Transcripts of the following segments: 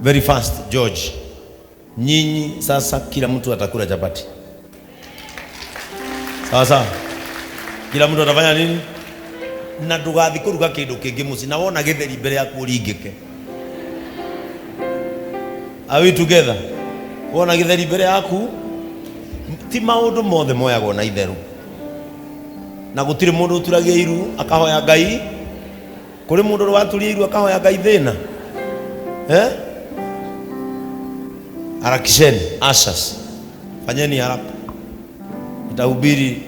Very fast, George. Nyinyi sasa kila mtu atakula chapati. Sawa sawa. Kila mtu atafanya nini? Na ndugathi kuruga kindu kingi muci na wona githeri mbere yaku uringike. Are we together? Wona githeri mbere yaku ti maundu mothe moyagwo na itheru. Na gutiri mundu uturagia iru akahoya Ngai. Kuri mundu waturia iru akahoya Ngai thina. Eh? Harakisheni, ushers. Fanyeni haraka. Nitahubiri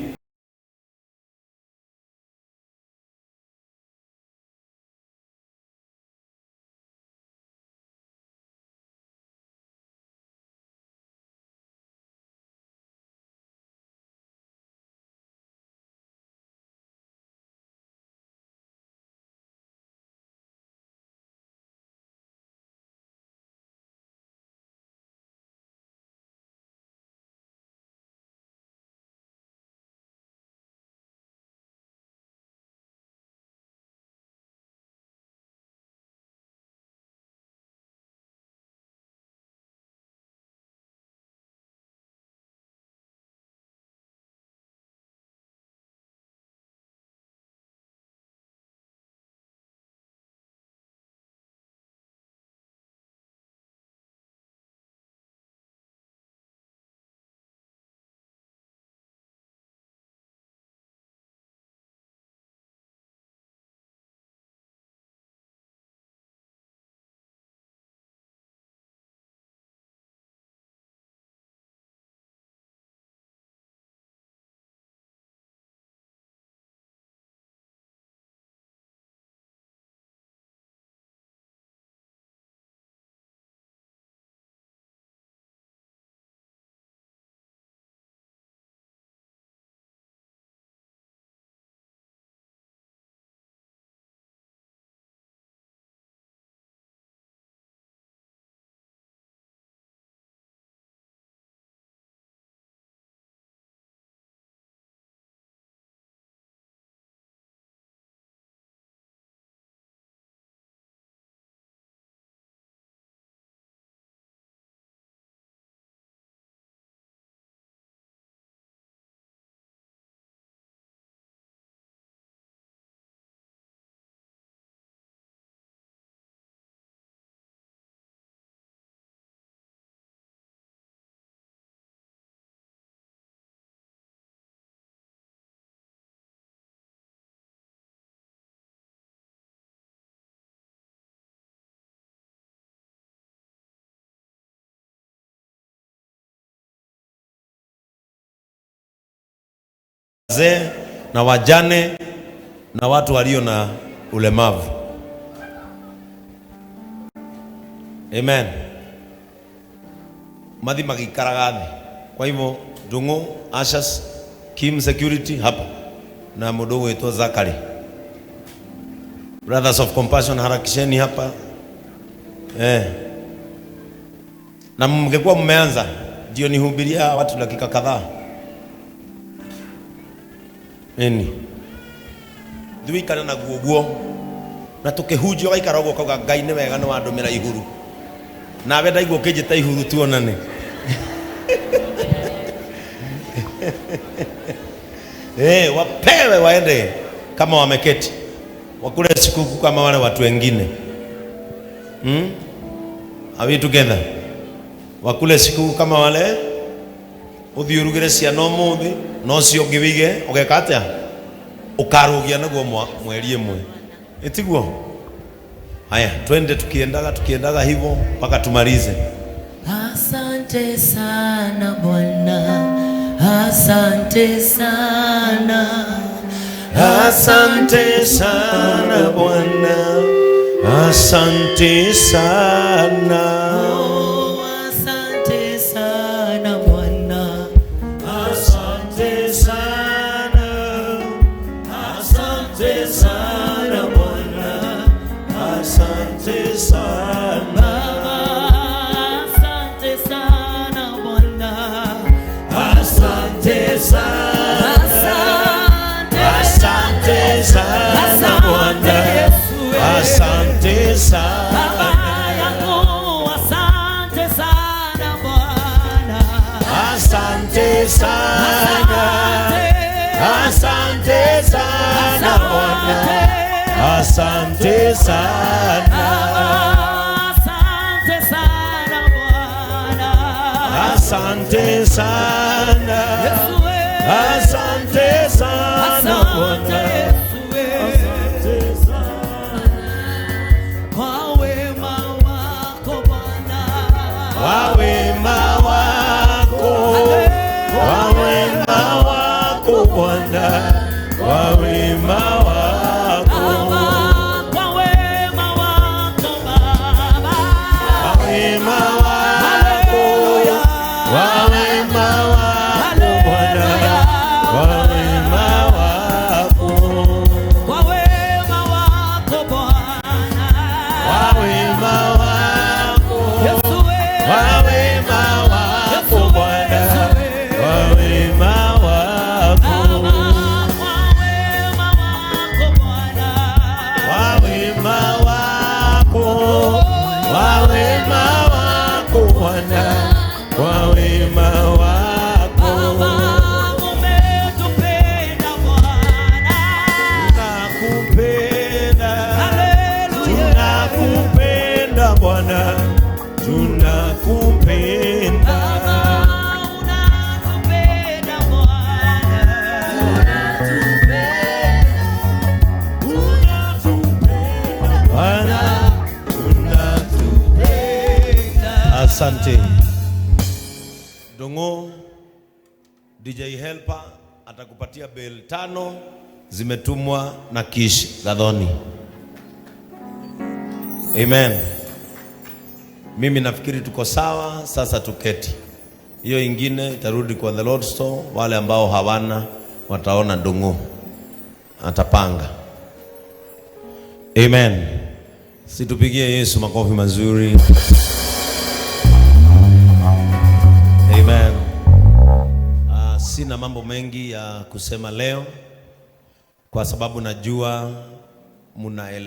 wazee na wajane na watu walio na ulemavu. Amen. Mathi magikaraga thi. Kwa hivyo Ndung'u, Ashas, Kim Security hapa na mundu gwitwo Zakari. Brothers of Compassion harakisheni hapa. Na mngekuwa mmeanza ndio nihubiria watu dakika kadhaa. Nini? Thuikare na guo na tukihunjia gaikara uguo kauga Ngai ni wega ni wandumira ihuru. Nawe ndaigua ukinjita ihuru tuonane. Wapewe waende kama wameketi. Wakule sikukuu kama wale watu wengine. Are we together? Wakule sikukuu kama wale uthi urugire ciana umuthi no cio ũngĩ wige ũgeka atĩa ũkarũgia naguo mweri ĩmwe ĩtiguo. Haya, twende tukiendaga hivyo mpaka tumalize. Asante sana Bwana, asante sana, asante sana Bwana, asante sana. Oh, asante sana Bwana, asante sana, asante sana Bwana, asante sana Baba, asante sana Bwana, asante sana, asante sana Bwana, asante sana Baba yangu, Asante sana. Asante sana Bwana. Asante sana. Asante sana Bwana. Asante sana. Yesu we. Asante sana Asante Bwana. Yesu we. Asante sana. Kwa wema wako Bwana. Kwa wema wako. Kwa wema wako Bwana. Kwa wema wako. Baba, kwa wema wako Baba. Kwa wema wako. Kwa wema wako Bwana. Kwa wema wako. Kwa wema wako Bwana. Kwa wema wako. Yesu we. Kwa wema wako Bwana. Kwa wema wako. Baba, kwa wema wako Bwana. Kwa wema wako. Kwa wema wako Bwana. Kwa wema wako. Baba, umetupenda Bwana. Tunakupenda. Haleluya. Tunakupenda Bwana. Tunakupenda. Baba, unatupenda Bwana. Unatupenda Bwana. Tunatupenda. Asante. Dongo DJ Helper atakupatia bale 5 zimetumwa na Kish Gadhoni. Amen. Mimi nafikiri tuko sawa, sasa tuketi. Hiyo ingine itarudi kwa the Lord store. Wale ambao hawana wataona Dongo atapanga. Amen. Situpigie Yesu makofi mazuri. Amen. Sina mambo mengi ya kusema leo kwa sababu najua munaelekea